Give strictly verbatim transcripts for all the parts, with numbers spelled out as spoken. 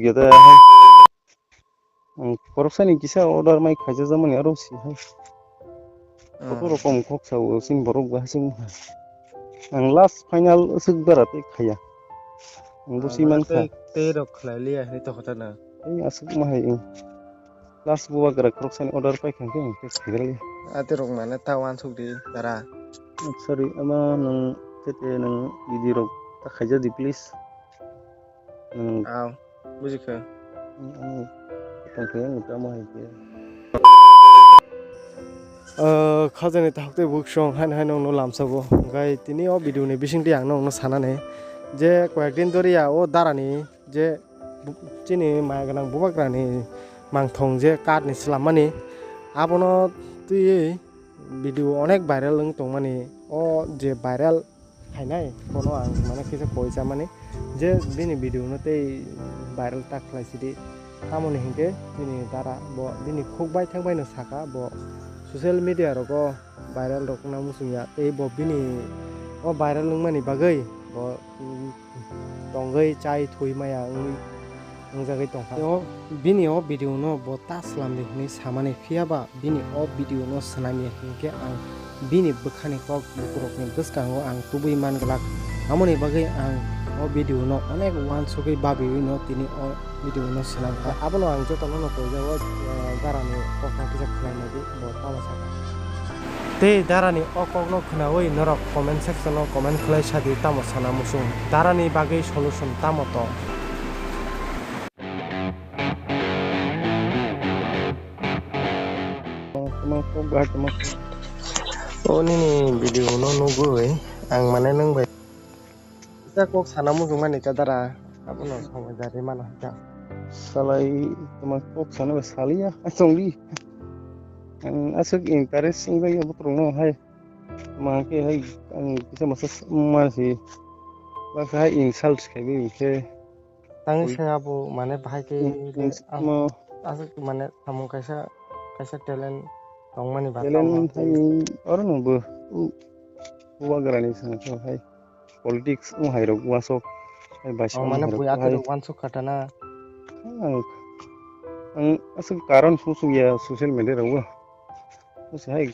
Keda ang khoroksani kisa order mai khaijak mani aro si hai. Koto rokom kok sa o sini borok ba sini. Ang last final aswk bara tei khaya. Ang busi man kha. Tei rok khlai liya hai to khata na. Ei aswk ma hai. Last bubagra khoroksani order pai kha khe ang khe khairal ya. Ate rok mane ta wansuk di dara. Sorry, ama nang tete nang video rok ta khaija di please. Nang. Aw, buji kha. Ang tong khe ang ta ma hai khe. Khajani tahok tei buksong haino haino no lamsago. Gai tini o video ni bising tei ang no sanani je koyek din dori ya o darani je bu-, chini maya gwnang bubagrani mangthong je card ni swlammani, abono twiwi video onek viral wng tongmani. O je viral khainai bono ang mane kisa koi chamani je bini video no tei viral ta khlai sidi, tamoni hinkhe bini dara bo bini khuk bai thang bai no saka bo social media rogo viral rok wngna muchung ya tei bo bini o viral wngmani bagwi bo tongwi chai thui maya wngwi wngjagwi tongkha. Tei o bini o video no bo ta swlamdi hwnwi samani, phiya ba bini o video no swnamya hinkhe ang bini bwkhani kok bukurokni bwskango ang tubui man glak. Amoni bagwi ang o video no onek uansugwi babiwi no tini o video no swnamkha. Abono ang jotono no koijago, eh, darani kokno kisa khwlainai di. Bo tamo sakha. Tei darani o kokno khwnawi norok comment section o comment khlai sadi tamo sana muchung. Darani bagwi solution tamo tong? O nini video no nugwi ang mane nwng bai. Kisa kok sana muchung mani ta dara, abono samajari mano hwnkha. Salai tamo kok sana bai saliya, asongdi. Ang aswk encourage wngbai abo borokno hai. Tamo khe hai ang kisa masa s-, masi. Bak hai insult khaibai khe. Tangwi se abo mane bahai khe aswk mane samung kaisa, kaisa talent tongmani ba talent hai orono bo. Bubagrani saka hai. Politics wng hai rok uansuk hai bai. Oh, mane bui akhir hai uansuk kha ta na. Ang, ang aswk karon sung sung ya social media rogo. Ose hai.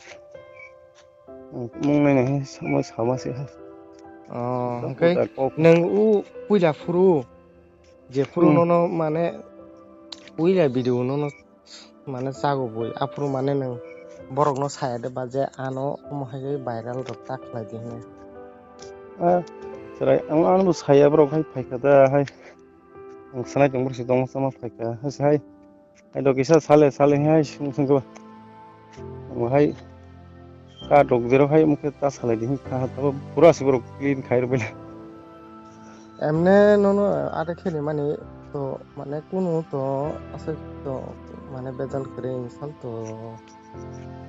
Ang mung nai nai hai sama sama se hai. Oh, hwnkhe nwng u puila phuru je phuru nono mane puila video nono mane chago bui, aphuru mane nwng borokno saya de ba je ano omo hai viral rok ta khlai di hinwi. Ah, chwrai ang, ano bo saya borok hai phaikha da hai. Ang sanai tong borok se tong sama phaikha hai se hai. Hai do kisa sale sale hai sung sung ba. Ang hai. Ka dok jero hai mukhe ta salai di kha ha tabo pura si borok clean khai rw bela. Emne nono ate kheli mani to mane kunu to aswk to mane bejal kwrwi insult to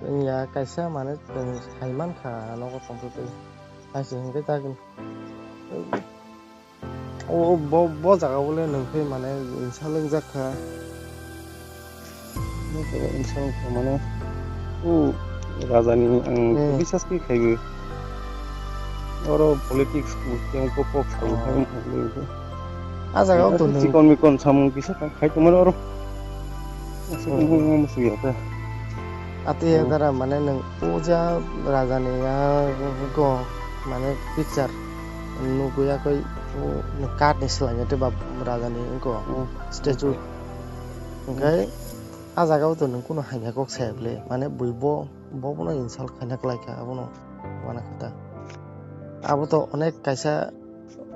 wngya kaisa mane chwng sai mankha nogo tongtwtwi hai se hinkhe ta. O bo, bo jaga bole nwng khe mane insult wngjak kha. Bo jaga insult wngkha mane o raja ni ang biswas khe khaibo. Oro politics bo khe kok kok samung khai wngkha. A jaga o to nwng chikon mikon samung kisa khai tongmani oro. Aswk wngkha wngkha musuya ta. Ati dara mane nwng o ja raja ni ya go mane picture. Nugwi yakwi, o, kath ni swlainai tei ba raja ni wngkha, statue. Hwnkhe a jaga o to nwng kunu hamya kok saya bwle, mane bui bo, bo bono insult khaina kwlai kha, abono uanakha ta. Abo to onek kaisa,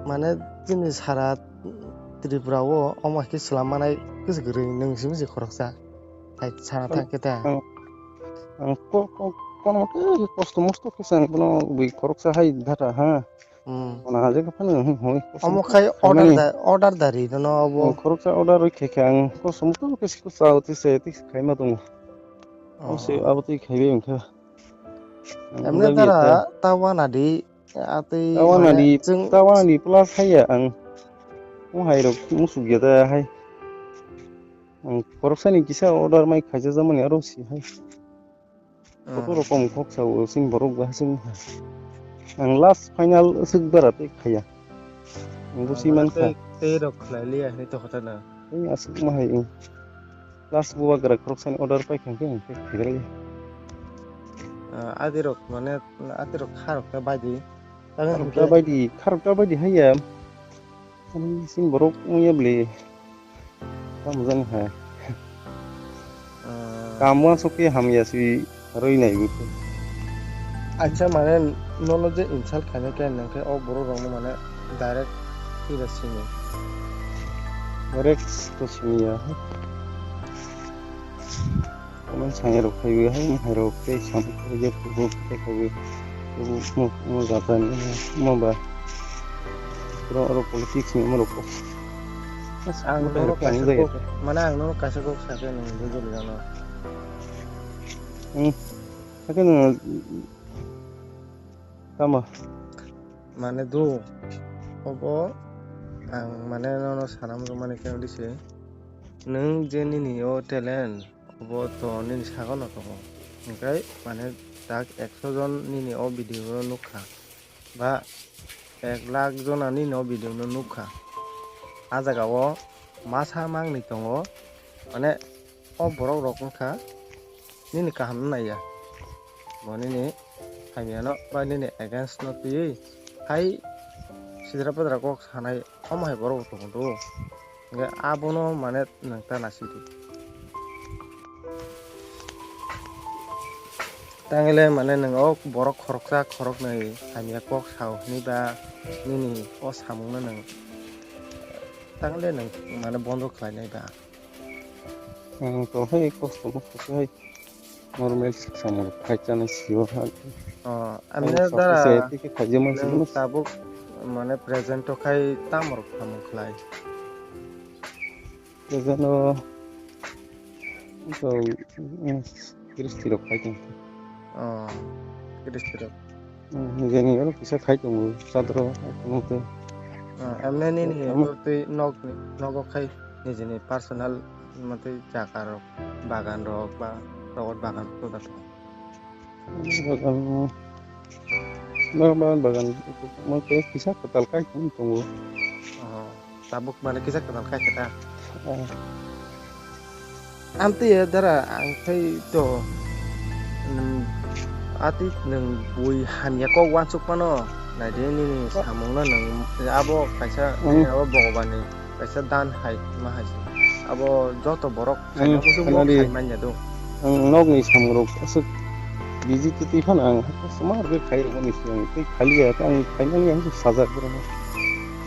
mane, chini sara Tripura o omo hai khe swlam manai kwchwk kwrwi nwng simi se khoroksa. Hai sana thang khe ta. Ang, ang ko, ko, kono khe kosto mosto khe sang bono bui khoroksa hai data ha. Hmm. Ona haje khe phano hoi. Omo khai order da, order da ri no obo. Khoroksa order roi khe khe ang kosto mosto khe siku sa uti se ti khai ma tongo. Ose abo ti khai be wngkha. Emne dara ta wana di. Atwi tawana mane di, chwng tawana di plus haiya ang. Mo hai rok musuk ya da hai. Ang khoroksani kisa order mai khaijak mani aro si hai. Koto rokom khoksa o sini borok ba sini. Ang last final aswk bara tei khaya. Ang bo si man kha. Tei rok khlai liya hai to khata na. Tei aswk ma hai wng. Last bubagra khoroksani order paikha khe hwnkhe thwirali. Ah, adirok mane, adirok kharok ta baidi. Kharok ta baidi, kharok ta baidi haiya. Ani sin borok wngya bwle. Tamo jani hai. Ah. Kam uansuk khe hamya si rwi nai bo khe. Acha mane nono je insult khaina khe nang khe o borok rokno mane direct twiba sini. Direct to sini ya. Comment sangrok phaiwi hai, hai rok tei samung khe je kubu khe kubu kubu mo mo jatani mo ba. Oro oro politics ni mo rok. Ang nono kaisa kok, mane ang nono kaisa kok sakhe nang bujuli jano. Hmm. Sakhe nang tama. Mane do obo ang mane nono sanam rok mani khe odi se. Nwng je nini o talent obo to nini sago no tongo. Hingkai mane tak ekso jon nini o video no nukha. Ba ek lakh jona nini o video no nukha. A jaga o masa mangni tongo. Mane o borok rok wngkha nini kaham no naiya. Bo nini hamya no ba nini against no twiwi hai sidra padra kok sanai omo hai borok bo tongo do. Hingke abono mane nwng ta naisidi. Tangile mane nwng o borok khoroksa khoroknwi hamya kok sao hinwi ba nini o samungno nwng tangile nwng mane bondo khlainai ba. Ang to hai kosto mokto hai. Normal samung khai chana sio ha. Oh, amne dara tiki khaijama sio. Tabuk mane present to khai tamor samung khlai. Present o to, mm, Kristi rok khai tong. Oh, Kristi rok. Hmm, jeni oro kisa khai tongo, sadro, mate. Ah, emne nini twi nok, nogo khai nijini personal mate jaga rok, bagan rok ba rogot bagan rok. Bagan, bagan, bagan, mate kisa kwtal khai tongo. Oh. Tabuk mane kisa kwtal kha khe ta. Oh. Amtwi dara ang khai to, mm, ati nwng bui hamya kok uansuk phano naidi nini samungno nwng abo kaisa, mm, abo Bhagwani kaisa dan hai ma hai se. Abo joto borok khaina muchung bo khai manya do. Ang nokni samungrok aswk busy twi twi phano ang sumar khe khai rwmani siyang tei khaliya khe ang khaimani ang sajak borokno.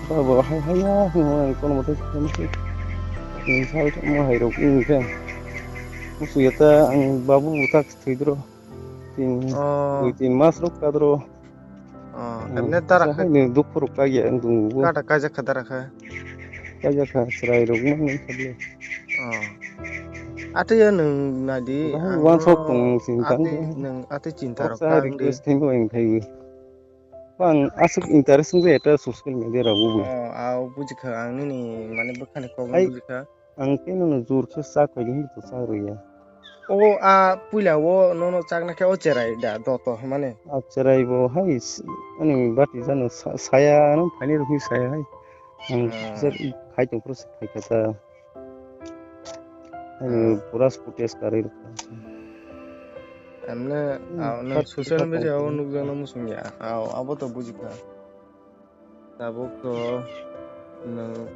Ba bo hai haya hwnwi ang kono mote khaimani. Ang sai tongma hai rok wngkhe. Busuya ta ang babu butak thwidro. Tin, oh, dui tin mas rok kadro. Oh, hmm, emne dara khe ni dukhu rok kaiya wng tongo. Kada kaijak kha dara khe. Kaijak kha chwrai rok ma wng kha bele. Oh. Ate ya nwng nadi, bahai ang uansok no tong nwng sini tang ate de. Nwng ate chinta rok kok sa kang de. Request thengwi ang thaiwi. Ang aswk interest wng jaya ta social media rogo bo. Oh, ah, bujikha ang nini mane bwkhani kok bujikha. Ang khe nono jor khe chak pai di hinwi to chak rwya. O a puila o nono chakna khe o cherai da doto hwnmani. A cherai bo hai s-, ani bati jano sa-, saya ano phaini rwkhe saya hai. Ang kisa khai tong phuru se khai kha ta. Ani pura footage karwi rwkha. Emne, hmm, ah, nang social media o nukjakno muchung ya. Ah, abo to bujikha. Tabuk to nwng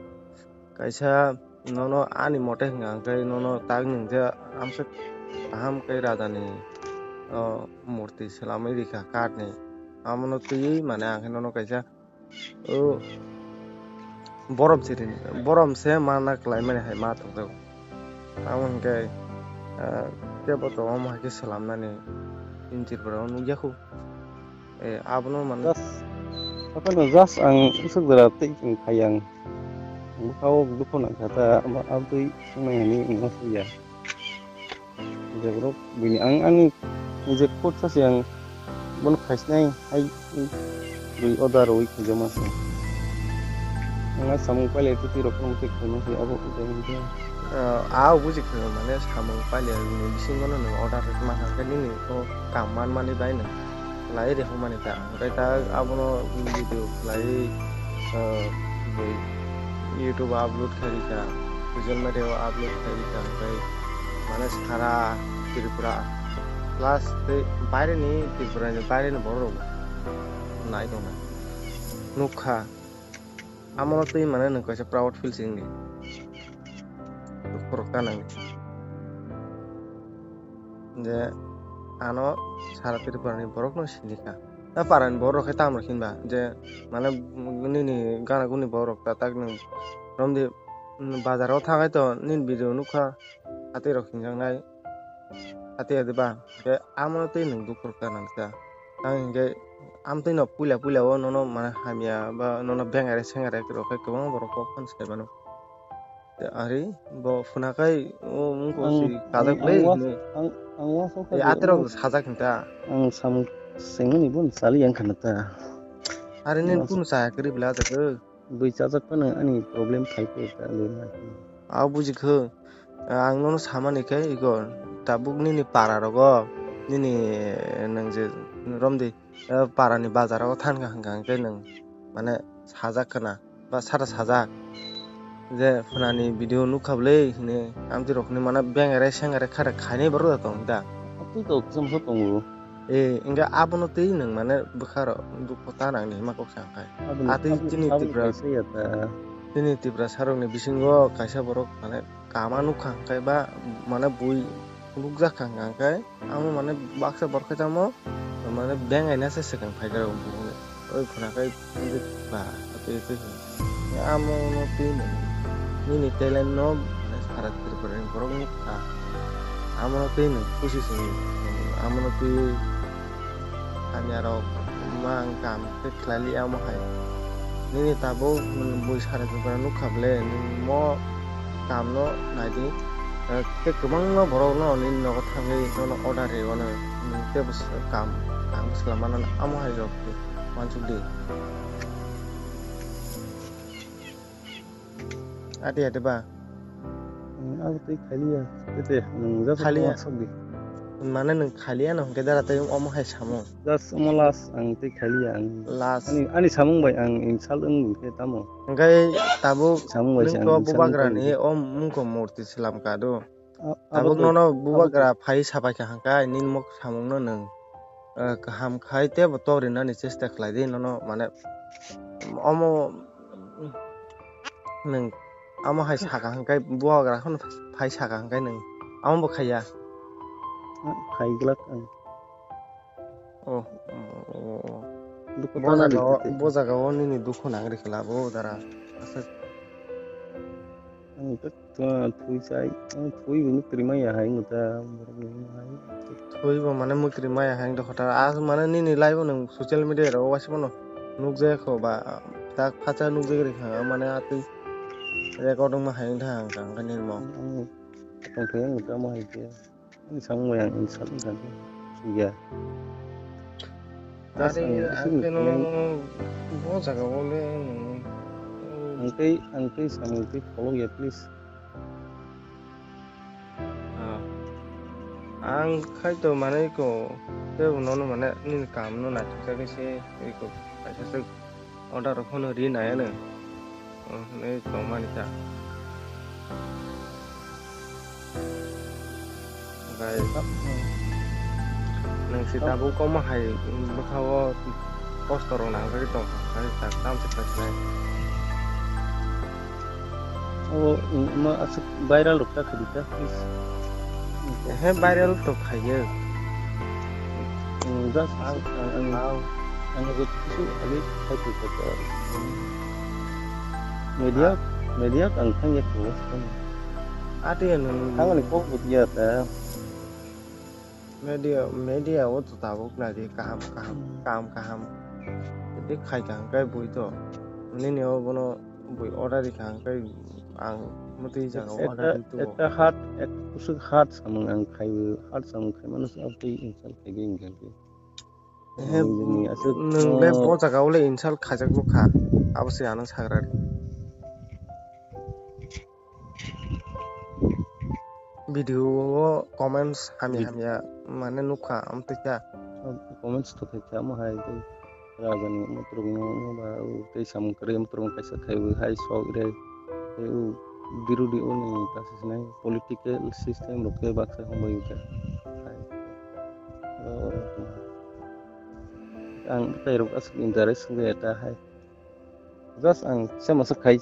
kaisa nono ani mote hwnka hwnkhe nono tak nwng je amswk kaham khe rajani, o, murti swlamwi rikha kathni. Amono twiwi mane ang khe nono kaisa, o, borom sirini, borom se mana kwlaimani hai ma tongjago. Tamo hwnkhe, ah, kebo to omo hai khe swlamnani in Tripura o nukya khu. Eh, abono mane. Just, aphano just ang isuk jora tei chwng phai ang. Bwkha o dukhu nangkha ta, abo, aboni wngnai hwnwi wngma sui ya. Jeborok bini ang ani nijek khud sasi ang bono khaisnai hai bui order rwui khaijakma se. Ang a samung pailai tei twi rok phano tei khaima se abo order hinkhe. Ah, ah, buji khe mane samung pailai ni bisingo no nwng order rwma hwnkhe nini o kam manmani bai no khlai rihormani ta. Hwnkhe ta abono video khlaiwi, ah, bui YouTube upload khairikha. social media o upload khlai rikha, hwnkhe mane sara Tripura plus tei baireni, Tripura ni baireni borok rok nai tongna nukha. Amono twi mane nwng kaisa proud feel se wngdi. Borok ta nang je ano sara Tripura ni borok no sini kha. A para ni borok rok khe tamo hinba je mane nini gana guni borok rok ta tak nwng romdi bazar o thangai to nini video nukha. Atwi rok hinjaknai. Atwi atwi ba, hwnkhe amo twi nwng dukhu rwkha nang kha. Ang hinkhe amtwi no puila puila o nono mane hamya ba nono bengare sengare rok khe kwbangma borok kok phano sai mano. Tei ari bo phuna khai o wngkha si kajak le hinwi. Tei atrok sajak hinta. Ang samung sengmani bo chali yang khana ta. Ari nini kunu chaya kwrwi bwla ajak. Bui chajak phano ani problem phai khe ta le ma. Abo buji kho. Ang nono samani khe iko tabuk nini para rogo nini nwng je romdi para ni bazar o than kha hwnkha hwnkhe nwng mane sajak khna ba sara sajak je phunani video nukha bwle hini amtwi rok hinwi mane bengare sengare khare khainai borok da tong da. Twi to kisa masa tongo. Eh, hingke abono twi nwng mane bwkha rok dukhu ta nang ni hima kok sa khai. Atwi chini Tripura, chini Tripura sarok ni bisingo kaisa borok mane kama nukha hwnkhe ba mane bui nukjak kha hwnkhe amo mane baksa borok khe tamo mane bengaina se swkang phai khe rw bumung ni. Oi khwna khai ba atwi twi. Amo no twi nini talent no mane sara Tripura ni borok nukha. Amo no twi nung kusi sini amo no twi hamya rok mang kam khe khlai li amo hai. Nini tabuk bui sara Tripura nukha ble nini mo kam no nai di. Tei kwbangma borok no nini nogo thangwi nono order rio no tei bo kam ang swlam mano amo hai rok. Wansuk di. Ati ati ba. Ang abo tei khaliya. Tete, nwng jasa khaliya. Sok di. Mane nwng khaliya no hwnkhe dara tei omo hai samo. Just omo last ang tei khaliya ang. Last. Ani, ani samung bai ang insult wng khe tamo. Hwnkhe tabuk samung bai nwng ang to insult bubagra wng ni o mungko murti swlam ka do. Tabuk nono bubagra phai sapai kha hwnkhe nini mok samung no nwng kaham khai tei bo tok rinani chesta khlai di nono mane omo nwng amo hai saka hwnkhe bubagra phano phai saka hwnkhe nwng amo bo khaiya. Khaiglak ang. Oh, oh, oh, oh. Bo jaga o nini dukhu nang rikla bo dara. Aswk. Ang twi chai, ang twi bo mwtri maya hai wngta borok ni hai. Twi bo mane mwtri maya hai wngta hotar. A mane nini live o nwng social media rok waisa bono nukjak kho ba tak phacha nukjak rikha mane atwi record wngma hai wngta ang kha nini mo. Ang tongthai ang wngta mo hai khe. Ani samung bai ang insult wngkha khe sui ya. Just ang bising ang khe no bo jaga o le ang tei, ang tei samung tei follow ya, please. Ah. Ang khai to mane ko tei bo nono mane nini kam no naithok jagwi se iko kaisa se. Order rok phano ri nai ano. Oh, hinwi tongmani ta. Bai. Nwng si tabuk omo hai bwkha o kosto rok nang bagwi tong kha, hai tak tam se pasinai. O, ma aswk viral rok ta khadi ta, please. He viral to khaiyo. Just ang, ang, ang, ang, ang, ang, media, media ang thang ya ko. Ati ano. Thang ni kok butia ta. Media, media o to tabuk nai di kaham, kaham, kaham, kaham. Tei khai kaham kai bui to. Nini o bono bui order ri kaham kai ang mutui jaga o order ri to. Ekta hat, ek kusuk hat samung ang khai, hat samung khai mano sa tei insult khai ge insult. He nwng le bo jaga o le insult khaijak bwkha. Abo se ano sagra ri. Video o comments hamya hamya mane nukha amtwi kha. Comments to khai kha mo hai tei raja ni motrok no ba tei samung kwrwi motrok kaisa khai bo hai sok re tei u birodi oni ta sisnai political system rok khe baksa hambai wngkha. Ang tei rok aswk interest wngya ta hai. Just ang se masa khai.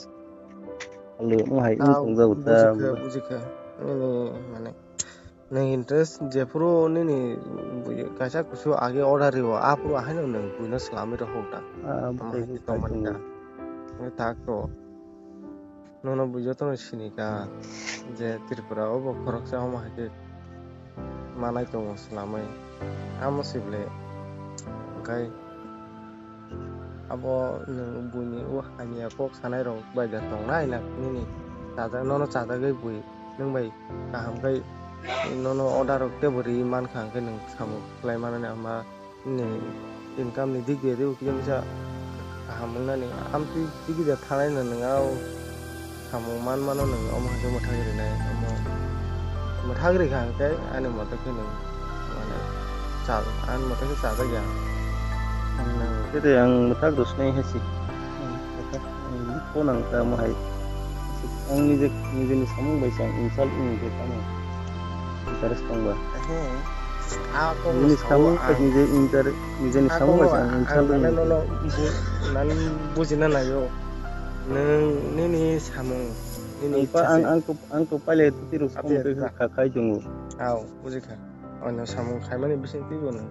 Alo mo hai wng Ah, tongjago ta. Bujikha, bujikha. Nini mane, nini interest jephuru nini bui-, kaisa kusu age order riwo, aphuru ahaino nwng buino swlamwi rw hok da. Ah, Tamo bwtai hai bwtai tongmani tongo. Da. Nini tak to. Nono bui jotono sinika je Tripura o bo khoroksa omo hai khe manai tongo swlamwi. Amo sibole hwnkhe abo nwng buini o hamya kok sanai rok bai da tongnai na nini chajak nono chajagwi bui nwng bai kaham khe nono order rok teibo riwi mankha hwnkhe nwng samung khlai mano ama ni income ni dik de teibo kisa kaham wngnani amtwi tiki da thanai no nwng o samung man mano nwng omo hai khe mwthangwi rinai omo mwthangwi rikha hwnkhe ani moto khe nwng mane chal ani moto khe chajak ya. Nwng Tete ang mwthak rw sinai hai se. Ang mwthak, ang phone ang ta omo hai. Ang nije, nijeni samung bai se ang insult wngwi khe tamo. Interest tongba. He. A kok Nijeni sao samung ang, bai nije inter-, nijeni a samung kok bai se ang ang insult mane wngwi khe. Nono bu-, nani bujina naio. Nwng nini samung, nini Ang pa, ang, ichha se. Ang to, ang to paile tuti rw Abi samung abi twi ba. Kha khai tongo. Ao, bujikha. Ono samung khaimani bising twibo nwng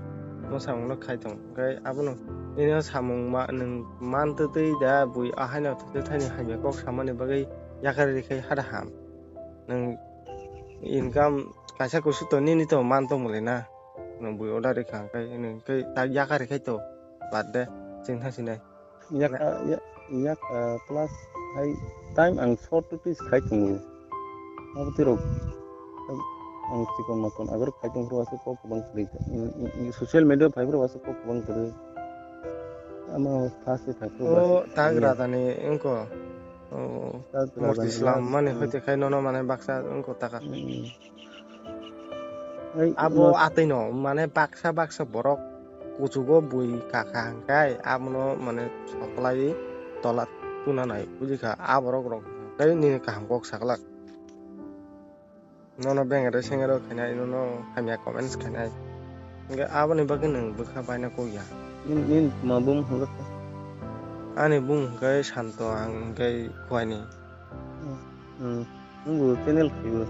no samungno khai tong. Hwnkhe abono nini samung ma-, nwng man twtwi da bui ahaino thwtwi thani hamya kok samani bagwi yakari rikhe hada ham. Nwng income kaisa kusu to nini to man tongmole na. Nwng bui order rikha hwnkhe nwng khe tak yakari khai to bad de chwng thang sinai. Yak, Na- ah, ya-, yak, ah, plus hai time ang short notice khai tongo. Abo twi rok ang chikon makon agor khai tong phuru aswk kok kwbang kwrwi. Social media phai phuru aswk kok kwbang kwrwi. Ama first phai phuru O aswk tak kwrwi. Radani wngko. O Tak murti radani slam mani hoite khai nono mane baksa wngko taka. Hmm. Ai, Abo no atwi no mane baksa baksa borok kuchugo bui kakha hwnkhe abono mane soklaiwi tola tuna nai bujikha a borok rok tei nini kaham kok saklak nono bengre sengre khainai nono hamya comments khainai hwnkhe aboni bagwi nwng bwkha baina kokya. Nini, nini tma bum hwnkhe? Ani bum hwnkhe Santo ang hwnkhe Khuaini. Hmm. Hmm. Nungbo channel khaibo?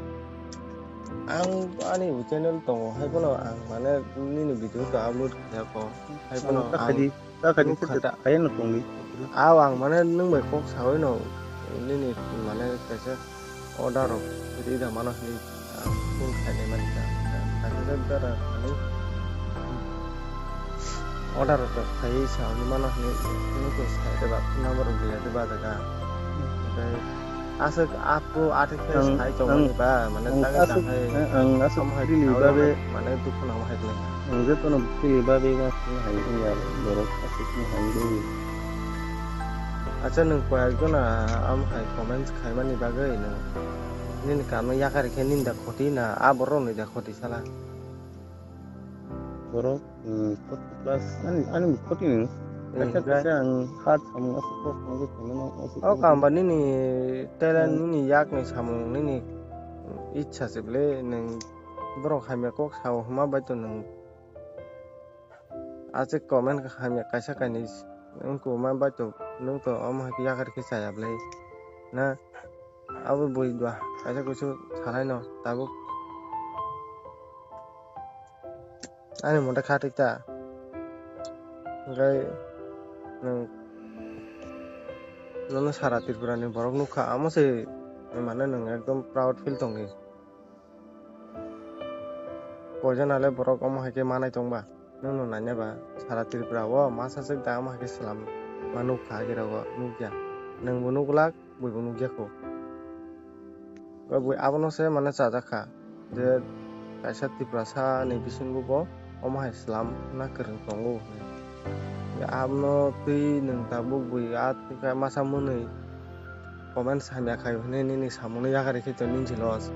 Ang ani bo channel tongo, hai phano ang mane nini video to upload khaiyako. Hai phano ang ta khaidi, ta khaidi nukha se ta. Khaiya no tongdi. Aw ang mane nwng bai kok sawi no nini mane kaisa order rok ri da mano hinwi ang phone khainai mani ta. Kaisa dara thani order rok khai sa ni mano hinwi phone ko sai de ba number rok liya de ba jaga. Aswk apo athik khe ang, sai tongmani ang, ba, mane ang tangwi aswk, tangwi ang, ang aswk tamo hai really tangwi babe, mane dukhu nangma hai khlai. Ang jotono really babe ma sini hai wngya borok aswk ni hai wngwi. Acha nwng koyek jona am hai comments khaimani bagwi nwng nini kamo yakari khe nini da khoti na a borok ni da khoti sala? Borok Hmm, forty plus, ani, ani forty ni. Hmm, Kaisa, kaisa ang hard samung aswk kok tongwi tongmano, aswk O kok kamba nini talent, Hmm. Nini yakni samung, nini ichha se bwle, nwng borok hamya kok sao hwnma bai to nwng aswk comment hamya kaisa kainwi wngkuma bai to nwng to omo hai khe yakar khe chaya bwle na? Abo bui ba kaisa kuisu sanai no tabuk. Ani mote kha thik ta. Hwnkhe nwng, nono sara Tripura ni borok nukha, amo se mane nwng ekdom proud feel tongdi. Koijon ale borok omo hai khe manai tongba, nwngno naina ba sara Tripura o masa swk da omo hai khe swlam ma nukha age rogo nukya. Nwngbo nuklak. Buibo nukya kho. Bui abono se mane chajak kha je kaisa Tiprasa ni bisingo bo omo hai swlam na kwrwng tongo hinwi. Abono twi nwng tabuk bui a masa mwnwi comment hamya khai hwnwi nini samungno yakarwi khe tong nini si loss.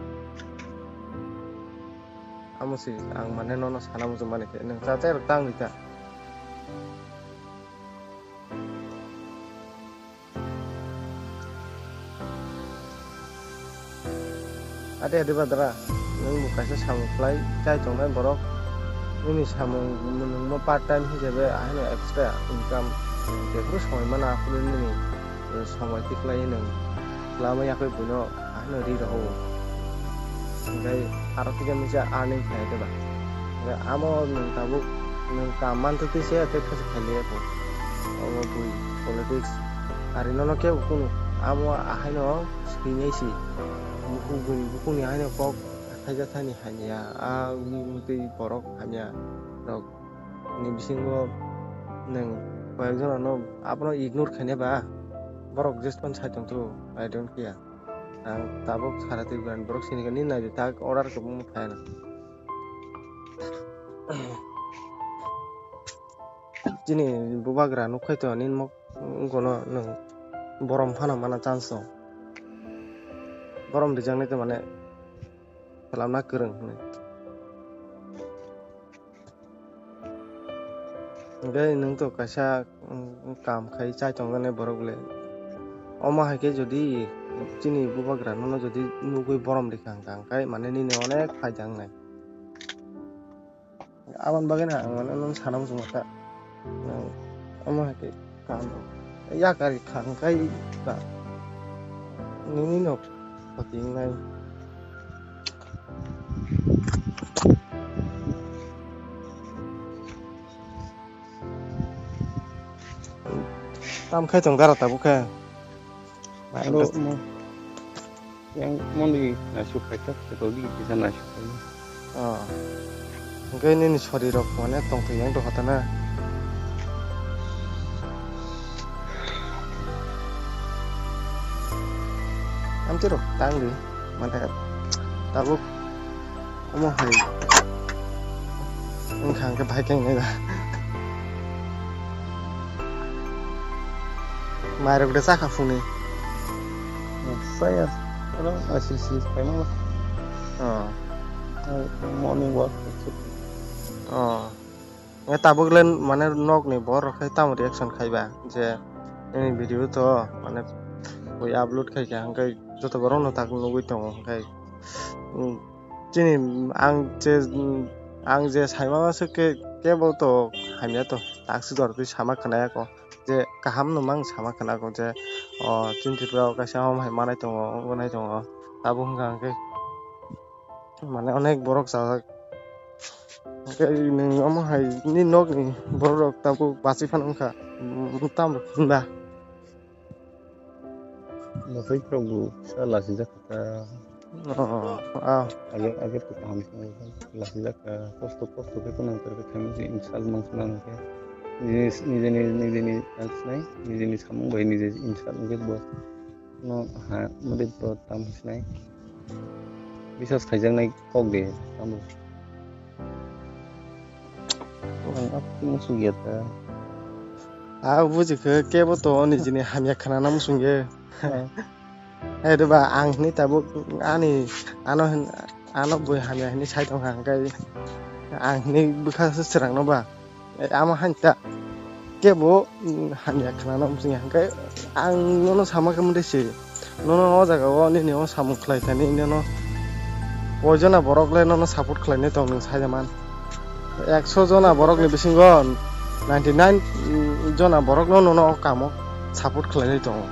Amo se ang mane nono sana muchung mani khe nwng cha chairok ta wngwi ta. Ade ade badra, nwng bo kaisa samung khlai chai tongnai borok, nini samung nwngno part time hisabe ahino extra income, jephuru samung mano aphuru nini samung tikhlai nwng lama yakwi buino ahino ri rohor. Hinkhe aro kisa misa earning khlai de ba. Hinkhe amo nwng tabuk nwng kam mantwi se tei khachi khailiya bo. Obo bui politics ari nono kebo kunu amo ahaino swinai si. Bukhuk bui bukhukni haino kok khaijak thani hamya, a wngwi wngwi tei borok hamya rok ni bisingo nwng koyekjorano abono ignore khainai ba borok jespan sai tongthu, I don't care. Ang tabuk sara twi borok sini khe nini naidi tak order kwbangma phai rw. Chini bubagra nukkhai to nini mok wngkhono nwng borom phano mana chance o. Borom rijaknai to mane khelamna kwrwng hwnwi. Hwnkhe nwng to kaisa, mm, kam khai chai tongnani borok le. Omo hai khe jodi chini bubagra nono jodi nugwi borom rikha hwnkha, hwnkhe mane nini onek phaida wngnai. Aboni bagwi no ang mane nwng sana muchungma kha. Nwng omo hai khe kam rok yakari kha hwnkhe ba nini no khoti wngnai. Tam khai tong dara tabuk khe. Aro mo-, yang moni naisuk khai ta, to di kisa naisuk khai. Oh. Hwnkhe nini sori rok mane tongthok yang dohata na. Amtwi rok tang di, mane tabuk omo hai wngkha hwnkhe bahai khe wngnai da. Mairok de chakha phungni. Saya, ano, asisi, paimang. Oh. Morning walk. Oh. Nge tabuk le mane nok ni borok khai tamo reaction khai ba je nini video to mane bui upload khai kha hwnkhe joto borok no tak nugui tongo hwnkhe, mm, chini ang je, mm, ang je saima se ke kebo to hamya to tak si dor twi sama khna ya ko je kaham no mang sama khna ko je o chini Tripura o kaisa hom hai manai tongo, wngnai tongo tabuk hwnkha hwnkhe. Mane onek borok chajak. Hwnkhe nwng omo hai nini nokni borok rok tabuk bachai phano wngkha. Mm, tamo hinba? Bachai rok bo kisa lachijak kha. Oh, ah. Age, age to kaham se lachijak kha. Kosto, kosto khe kunang tor khe khaimani se insult mang se nang khe. Nijeni, nijeni, nijeni chance nai, nijeni samung bai nije insult wngkhe bo. No ha, mode to tam sinai. Biswas khaijaknai kok de, tamo. Ang ap musuk ya ta. Ah, buji khe, kebo to nijini hamya khana na musung ye. Ha. Hai de ba, ang hini tabuk ani, ano hin, ano bui hamya hini sai tong kha, hwnkhe ang hini bwkha se srang no ba. Eh, ama hain ta. Kebo, mm, hamya khna no msing ya. Hwnkhe ang nono sama khe mode se. Nono o jaga o nini o samung khlai thani nono koi jona borok le nono support khlai nai tong nwng sai man. Ekso jona borok ni bisingo ninety nine jona borok no nono o kamo support khlai nai tongo.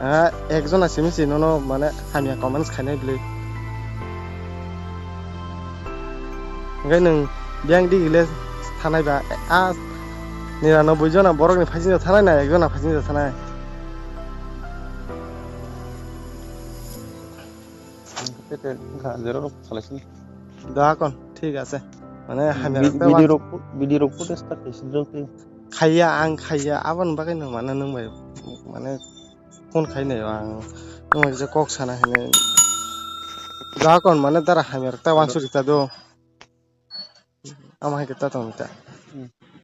Ah, ekjona simi si nono mane hamya comments khainai bwlwi. Hwnkhe nwng biyang digile thanai ba, ah, niranoboi jona borokni phaisingo thanai na ekjona phaisingo thanai. Tete wngkha, jero rok salai sini. Da kon, thik ase. Mane hamya rok te video rok, video rok protest ta khaisi rok te. Khaiya, ang khaiya, aboni bagwi no mane nwng bai, mane phone khai naio ang. Nwng bai kisa kok sana hinwi. Da kon, mane dara hamya rok ta wansuk rita do. Ama hai khe ta tong ta.